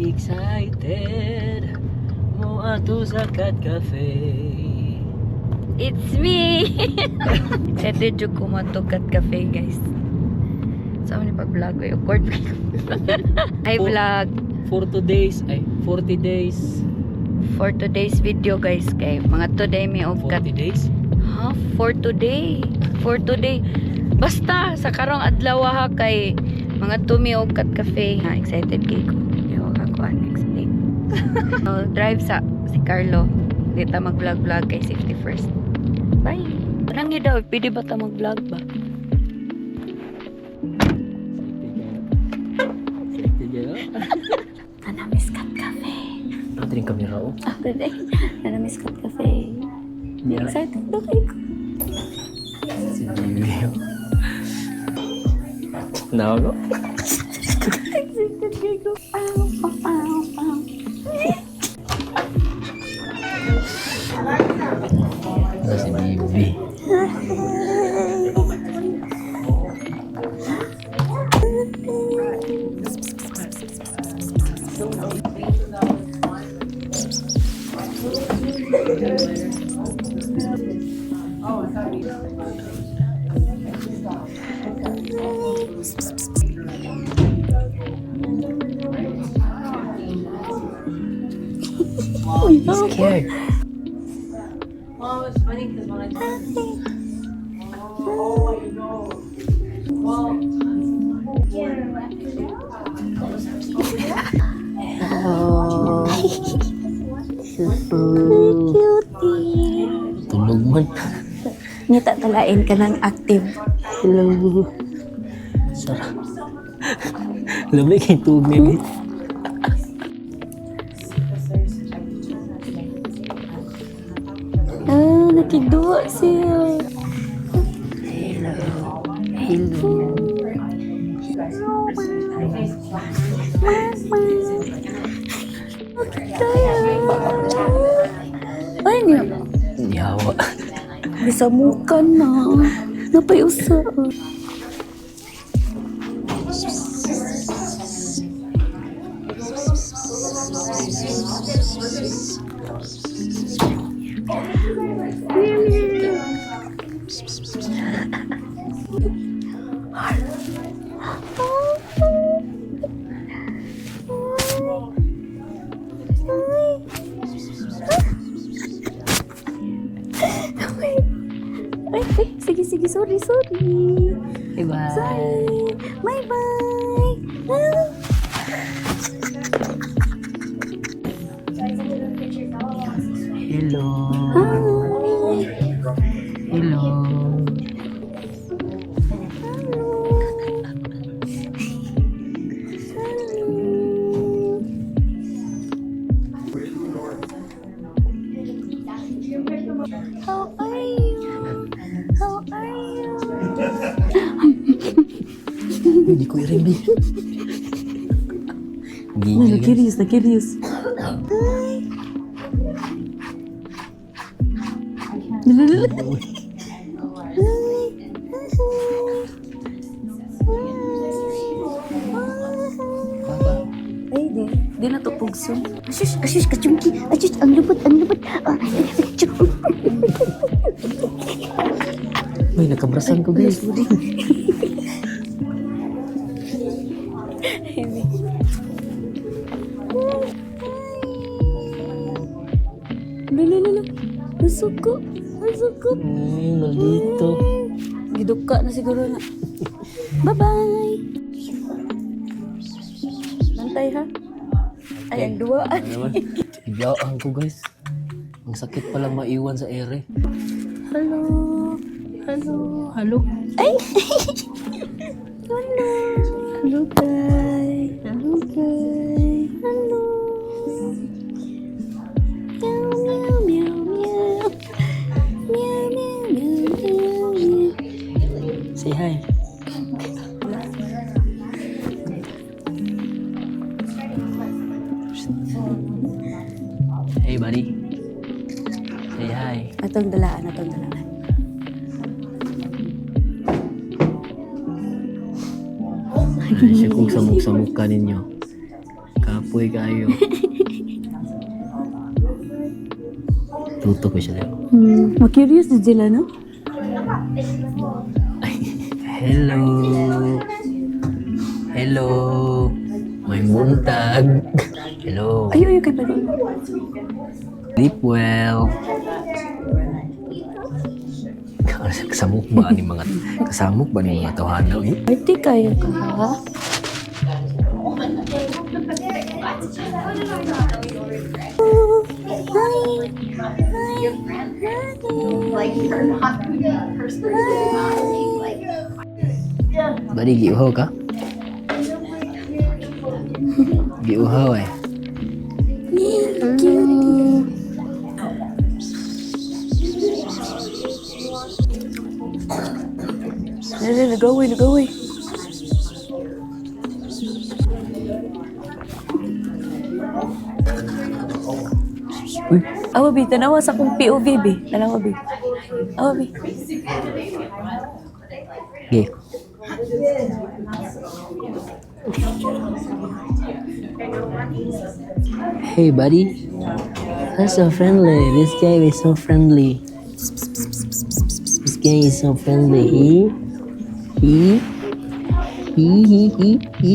Excited mo ato sa Cat Cafe. It's me! Excited jud ko moadto Cat Cafe, guys. So, ni pag-vlog ko yung cord. Hi, vlog. For 2 days, ay 40 days. For today's video, guys, kay mga today may og cat. 40 days? Ha? For today. For today. Basta sa karong adlaw ha kay mga tumi og Cat Cafe. Ha, excited kay ko. Yo ako explain. So, drive sa si Carlo. Di ta mag-vlog-vlog kay safety first. Bye. Anong daw, pwede ba ta mag-vlog ba? Safety kayo. Safety kayo. Nanamis Cat Cafe. Ito yung kamera oh. Ah, pwede. Nanamis Cat Cafe. Excited daw kayo ko. Si Bibi. Nago? Excited kayo ko. Ow, ow, ow, ow. Ito si Bibi. He's scared. Well, it's funny because when I oh, you know. Well, Hello. Cutie. Tulog man. Ngita talain ka ng active. Hello. Sarap. Lamig yung tubig. Ah, nakigduwa siya. Hello. Hello. Ay, niya. Yawa. Bisamukan na. Napay usa. Ay, ay, sige, sige, sorry, sorry. Bye-bye. Sorry. Bye-bye. Ah. Hello. Hi. Hello. How are you? How are you? Hindi ko i-review. Gigil. Curious na curious. Baba. Ay, di. Di na to pugso. Asus, asus, kachumki. Asus, ang lupot, ang lupot. Ah, achoo. Uy, nakabrasan ko, guys. Lalo, lalo. Nasuko. Nasuko. Ay, maldito. Giduka na siguro na. Bye-bye! Bantay ha? Ay, ang duwa. Ano naman? Biglaan ko, guys. Ang sakit palang maiwan sa ere. Hello. Hello. Hello. Ay! Hello. Hello, guys. Hello, guys. Hello. Meow, meow, meow, meow. Meow, meow, meow, meow, meow. Say hi. Hey, buddy. Say hi. Atong dalaan, atong dalaan. Ay, siya kung samok-samok ka ninyo. Come. Kapoy kayo. Tuto ko siya. Ma-curious din sila, no? Hello. Hello. May buntag. Hello. Ayo, ayo kay Padol. Sleep well. Kasamok ba ni mga tawhana eh? Arte kayo ka, ha? Bari giuhaw ka? Giuhaw eh. Dali, nag-away, nag-away. Uy, Awa, bi, tanawa sa akong POV, bi. Tanawa, bi. Awa, bi. Gi. Hey buddy. That's so friendly. This guy is so friendly. This guy is so friendly. He he he he he.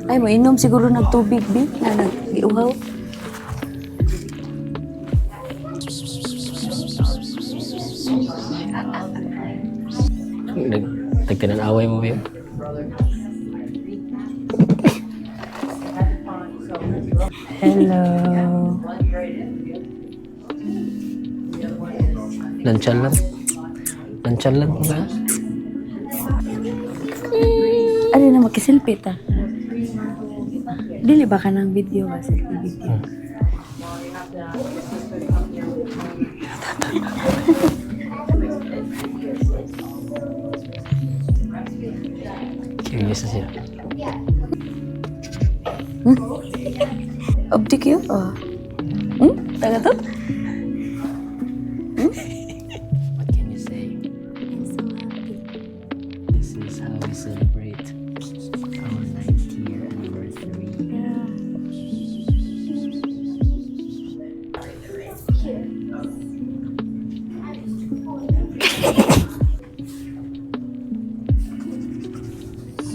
Ay, mo inom siguro nagtubig, bi. Na nag-iuhaw. Nag tagtanan-away mo ba? Hello. Nonchalant. Nonchalant ba? Ano na, makiselfie ta. Dili ba ka ng video ba? Selfie video. Curious na siya. Obdi kayo? Oh. Taga to? What can you say? I'm so happy. This is how we celebrate our 9th year anniversary. Yeah.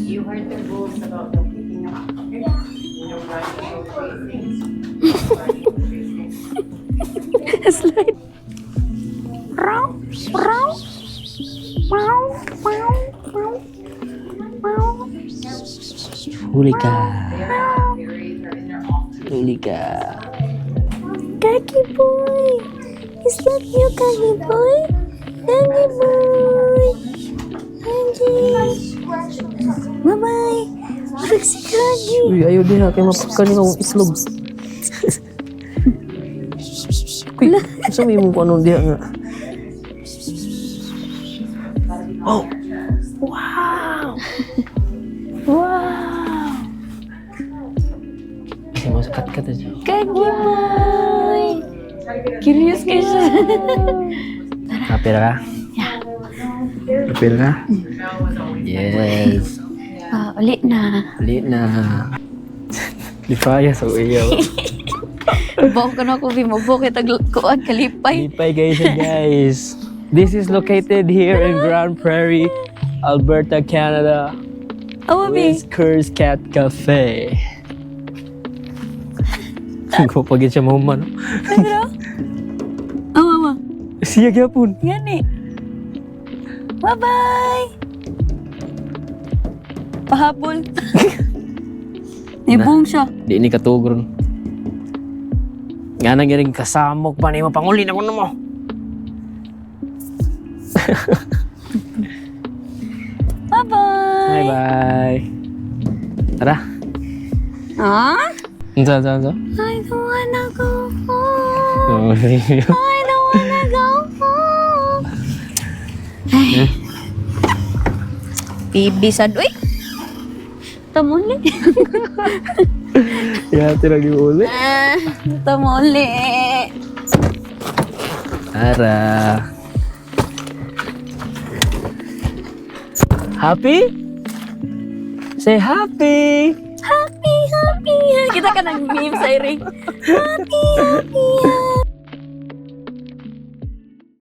You heard the rules about no picking up. No running, no chasing. No running, no chasing. Slide. Raw, raw. Wow, wow, wow. Wow. Huli ka. They're in their off. Huli ka. Kaki boy! Is that you, Kaki boy? Kaki boy! Kaki! Bye-bye! Murag si Kaki! Uy, ayaw din ha. Kaya mapagka niya akong itlog. Uy, saan may mong anong diha nga? Oh! Wow! Wow! Kasi mo sa kat-kat na siya. Kaki boy! Curious kayo siya. Happy na ka? Yeah. Happy na ka? Yes. Ah, uli na. Late na. Lipaya sa uyaw. Buok ko na ko, Bimo. Buok kita kuan kalipay. Lipay guys and guys. This is located here in Grand Prairie, Alberta, Canada. Awa, Bi. Whiskers Cat Cafe. Kapagin siya mahuman. Ano? Awa, awa. Siya gyapon. Gani. Bye-bye! Pahabol. Nibong siya. Di ni katugron. Nga nang galing kasamok pa ni mo panguli na kuno mo. Bye-bye! Bye bye. Tara. Ah? Unsa unsa unsa? I don't wanna go home. Oh, I don't wanna go home. Ay. Bibi sad, uy. Tamuli. Ya, tira uli. Ah, tamuli. Ara. Happy? Say happy! Happy, happy. Kita ka ng meme sa iring. Happy, happy.